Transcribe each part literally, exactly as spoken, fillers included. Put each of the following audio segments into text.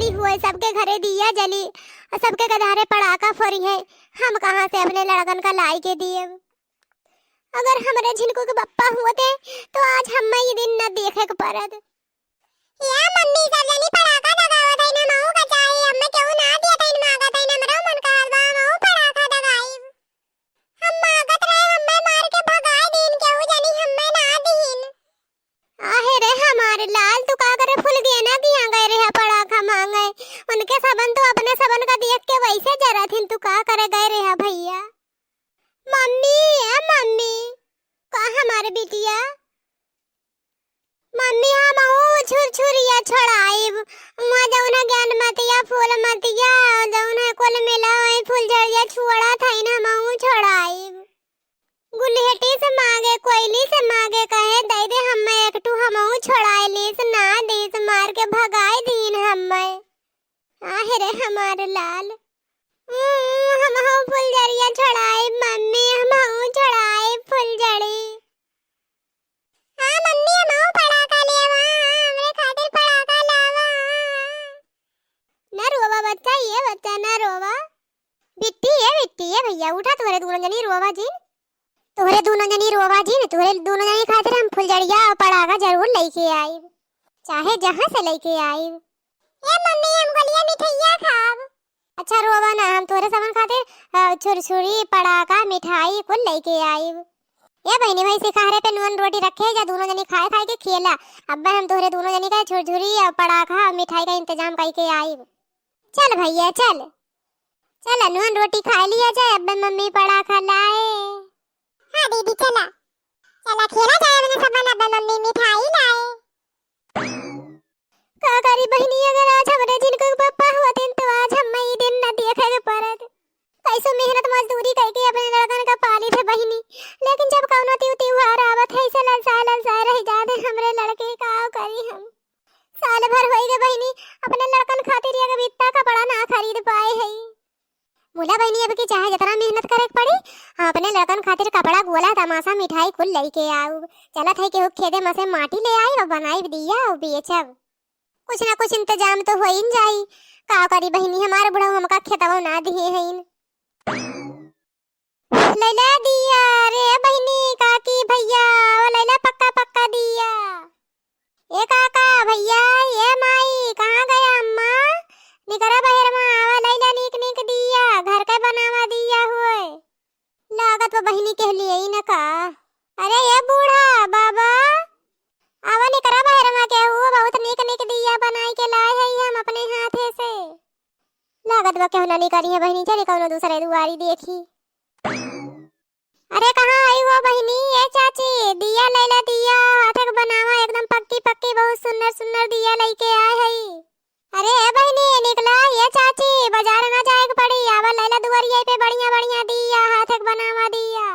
होए, सबके घरे दिया जली और सबके गधारे पड़ाका फोरी है। हम कहाँ से अपने लड़कन का लाई के दिए? अगर हमरे झिनकू के बप्पा होते तो आज हम्मे ई दिन न देखे के परत। या मम्मी, सब जनी पड़ाका दगावत हईन, हमहू का चाही, हम्मे केहू ना दिया तईन, मांगत हईन, हमरो मन करत बा, हमहू पड़ाका दगाइब। हम मांगत रहे, हम्मे मार के भगाई दीन, केहू जनी हम्मे ना दीन। आहे रे हमार लाल, तू का करे फुलगेना किहाँ गए रहे पड़ाका मांगे? उनके सबन तो अपने सबन का देख के वैसे जरत हिन, तू का करे गए रहे भैया? मम्मी, ए मम्मी, का हमार बिटिया? मम्मी, हमहू छुरछुरिया छोड़ाइब। वहाँ जौन है ज्ञान मतिया, फूल मतिया, जौन है कुल मिला है फुलझड़िया छोड़त हईन, हमहू छोड़ाइब। गुलहेटी से मांगे, कोयली से मांगे, कहे दे दे हम्मे एक ठू, हमहू छोड़ाए लीस, ना दीस, मार के भगाए दीन हम्मे। आहे रे हमार लाल। हम्म, हमहू फुलझड़िया छोड़ाइब मम्मी, हमहू छोड़ाइब फुलझड़ी। हाँ मम्मी, हमहू पड़ाका लेवा, हमरे खातिर पड़ाका लावा। ना रोवा बच्चा, ये बच्चा ना रोवा। बिट्टी, ये बिट्टी, ये भैया उठा, तोहरे दूनों जनी रोवा जिन। तोहरे दूनों जनी रोवा जिन, तोहरे दूनों जनी खातिर हम फुलझड़िया और पड़ाका जरूर लइके आइब, चाहे जहाँ से लइके आइब। ए मम्मी, हम गोलिया मिठैया खाब। अच्छा रोवा ना, हम तोहरे सबन खातिर, अ, छुरछुरी, पड़ाका, मिठाई कुल लइके आइब। ए बहिनी, भाई सिखारे पे नून रोटी रखे, जा दूनों जनी खाए खाए के खेला। अब्बे हम तोहरे दूनों जनी का छुरछुरी और पड़ाका और मिठाई का इंतजाम कइके आइब। चल भैया चल, चल नून रोटी खाए लिया जाए, अब्बे मम्मी पड़ाका लाए। हाँ दीदी चला, चला खेला जाए, हमने सबन अब्बे मम्मी मिठाई लाए। का करी बहिनी, अगर आज हमरे जिनकू के पप्पा होतिन तो आज हम्मे ई दिन न देखे के परत। कैसो मेहनत मजदूरी कइके अपने लड़कन का पाली थे बहिनी, लेकिन जब कौनो त्यू-, त्योहार आवत है, ऐसे ललसाए ललसाए रह जाते हमरे लड़के, का करी हम? साल भर होई गए बहिनी, अपने लड़कन खातिर एक बित्ता कपड़ा ना खरीद पाए हई। मुला बहिनी, अब की चाहे जितना मेहनत करे के पड़ी, हम अपने लड़कन खातिर कपड़ा, गोला, तमाशा, मिठाई कुल लइके आउब। चलत है केहू खेते में से माटी ले आइब, बनाइब दिया और बेचब। कुछ ना कुछ इंतजाम तो होइन जाई। का करी बहिनी, हमार बुढ़ऊ हमका खेतवा ना दिए हईन। लैला दिया रे बहिनी, काकी, भैया, ओ लैला पक्का पक्का दिया। ए काका, भैया, ए माई, कहाँ गया अम्मा? निकरा बहेर मा, आवा लैला नीक नीक दिया, घर के बनावा दिया होए। लागत बा बहिनी के लिए ही न का। अरे ए बूढ़ा बाबा, आवा निकरा बहेर मा, केहू बहुत नीक नीक दिया बनाई के लाए हई हम अपने हाथे से। लागत बा केहू ना निकरी है बहिनी, चली कौनो दूसरे दुआरी देखी। अरे कहाँ हई वो बहिनी? ए चाची, दिया लैला दिया, हाथे के बनावा, एकदम पक्की पक्की, बहुत सुन्नर सुन्नर दिया लइके आए हई। अरे ए बहिनी, निकला, ए चाची, बाजार ना जाए के पड़ी, आवा लैला दुआरिया पे बढ़िया बढ़िया दिया, हाथे के बनावा दिया।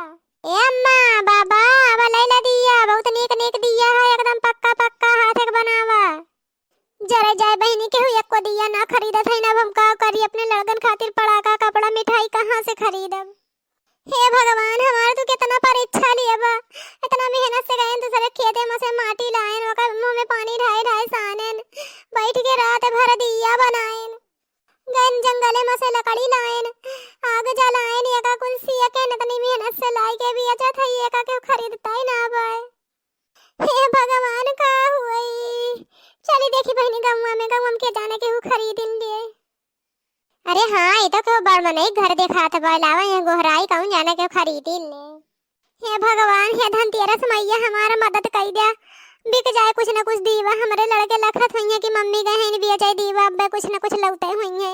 ए अम्मा, बाबा, आवा लैला दिया, बहुत नीक नीक दिया है, एकदम पक्का पक्का, हाथे के बनावा। जरे जाए बहिनी, केहू एको दिया ना खरीदत है ना, अब हम का करी, अपने लड़कन खातिर पड़ाका, कपड़ा, मिठाई कहाँ से खरीदब? हे भगवान, हमार तू कितना परीक्षा लिए बा। इतना मेहनत से गए दूसरे खेते में से माटी लाएन, ओकर मुंह में पानी ढाए ढाए सानेन, बैठ के रात भर दिया बनाएन, गए जंगले में से लकड़ी लाएन, आग जलाएन, एका कुल सिया के इतनी मेहनत से लाई के भी अच्छा था, एका केहू खरीदता ही ना बाय। हे भगवान, का हुई? चली देखी बहिनी गौवा में, गौवा में के जाने केहू खरीदिन लिए। अरे हाँ, ये तो केहू बड़ मनई घर देखात बा, लावा यहाँ गोहराई, कौन जाने केहू खरीदिन ले। हे भगवान, हे धनतेरस मैया, हमार मदद कई द्या, बिक जाए कुछ न कुछ दीवा, हमरे लड़के लखत हुई है कि मम्मी गए हैं बेचे दीवा, अब्बे कुछ न कुछ लौटे हुई है।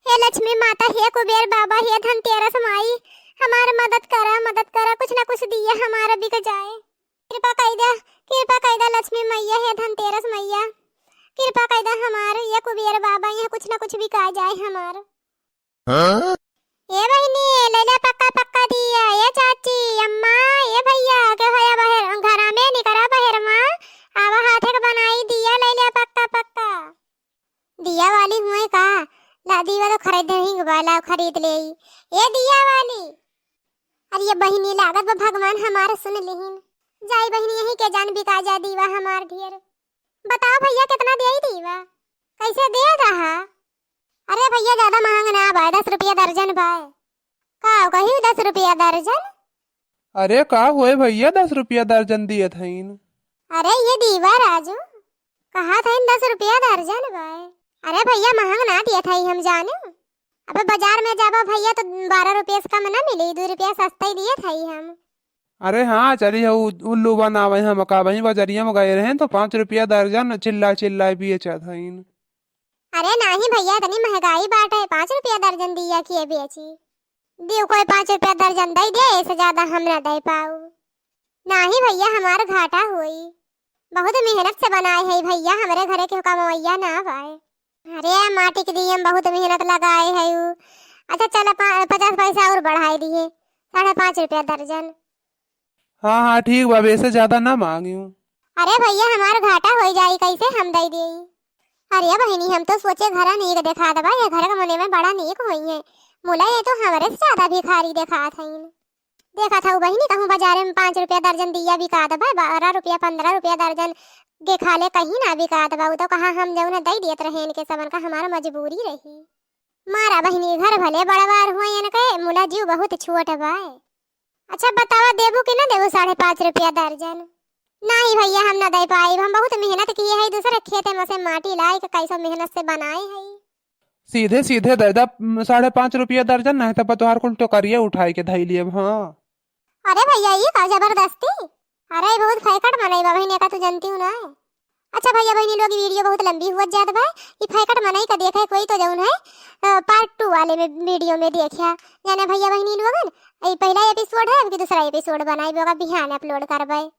हे लक्ष्मी माता, हे कुबेर बाबा, हे धनतेरस माई, हमार मदद करा, मदद करा, कुछ ना कुछ दिया हमार बिक जाए। कृपा कई द्या, कृपा कई द्या लक्ष्मी मैया, हे धनतेरस मैया, कृपा कई द्या हमार, ये कुबेर बाबा, ये कुछ ना कुछ बिका जाए हमार। हाँ? ए बहिनी, लैला पक्का पक्का दिया, ए चाची, अम्मा, ए भैया, के होया बहेर, घरा में निकरा बहेर मा, आवा हाथे के बनाई दिया, लैला पक्का पक्का। दिया वाली हुए का? ला दीवा तो खरीद ही बा, ला खरीद ले। ए दिया वाली। अरे ये बहिनी लागत बा भगवान हमार सुन लिहिन। जाई बहिनी यही के जान बिका जा दीवा हमार ढेर। बताओ भैया कितना देई दीवा? कैसे दिया रहा? अरे भइया, ज्यादा महंग ना बाय, दस रुपया दर्जन बाय। का कही, दस रुपया दर्जन? अरे का होए भइया, दस रुपया दर्जन दियत हईन। अरे ये दीवा राजू, कहा था इन दस रुपया दर्जन बाय। अरे भइया, महंग ना दियत हई हम जाने। अबे बाजार में जाबा भइया तो बारह रुपया से कम ना मिली, दो रुपया सस्ता ही दियत हई हम। अरे हाँ, चली हो, उ-, उल्लू बनावे हम का, वहीं बजरिया में गए रहे तो पाँच रुपया दर्जन चिल्ला चिल्ला बेचत हईन। अरे नाही भइया, इतनी महंगाई बाटे, पाँच रुपया दर्जन दिया किए बेची। दियो कोई पाँच रुपया दर्जन दे दे, ऐसे ज्यादा हम ना दे पाऊ। नाही भइया, हमार घाटा होई। बहुत मेहनत से बनाए है भइया, हमरे घरे के कमवैया ना बाए। अरे माटी के दिए में बहुत मेहनत लगाए है उ। अच्छा चल, पा-, पचास पैसा और बढ़ाई दिए, साढ़े पाँच रुपया दर्जन। हाँ, हाँ, ठीक बा, वैसे ज्यादा ना मांगियो। अरे भइया, हमार घाटा होई जाई, कैसे हम दे देई? अरे बहिनी, हम तो सोचे घरा नीक देखात बा, ये घर के मने में बड़ा नीक होई है। मुला ये तो हमरे से ज्यादा भिखारी देखात हईन। देखत हऊ बहिनी, कहूँ बाजारे में पाँच रुपया दर्जन दिया बिकात बा, बारह रुपया, पन्द्रह रुपया दर्जन के खाले कहीं ना बिकात बा। उ तो कहा हम जौन है दे दियत रहे इनके सबन का, हमार मजबूरी रही। मारा बहिनी, घर भले बड़वार हुए इनके, मुला जीव बहुत छोट बाय। अच्छा बतावा, देबू कि ना देबू साढ़े पाँच रुपया दर्जन? नाही भइया, हम ना दे पाइब, हम बहुत मेहनत किए है, दूसरे खेते में से माटी लाई के कैसो मेहनत से बनाए है। सीधे सीधे दे दा, उम, साढ़े पाँच रुपया दर्जन, नहीं तो तोहार कुल टोकरिया उठाई के धई लियब। हाँ। अरे भइया, ये का जबरदस्ती? अरे बहुत फैकट मनई बा बहिनी, का तू जानती हूँ ना। अच्छा भइया बहिनी लोग, वीडियो बहुत लंबी हुआ जात बा। ई फैकट मनई का देखे कोई तो जौन है, अ, part two वाले में, वीडियो में देखिया। जाने भइया बहिनी लोगन, ई पहला एपिसोड है, अब की दूसरा एपिसोड बनाई, ओका बिहान अपलोड करबे।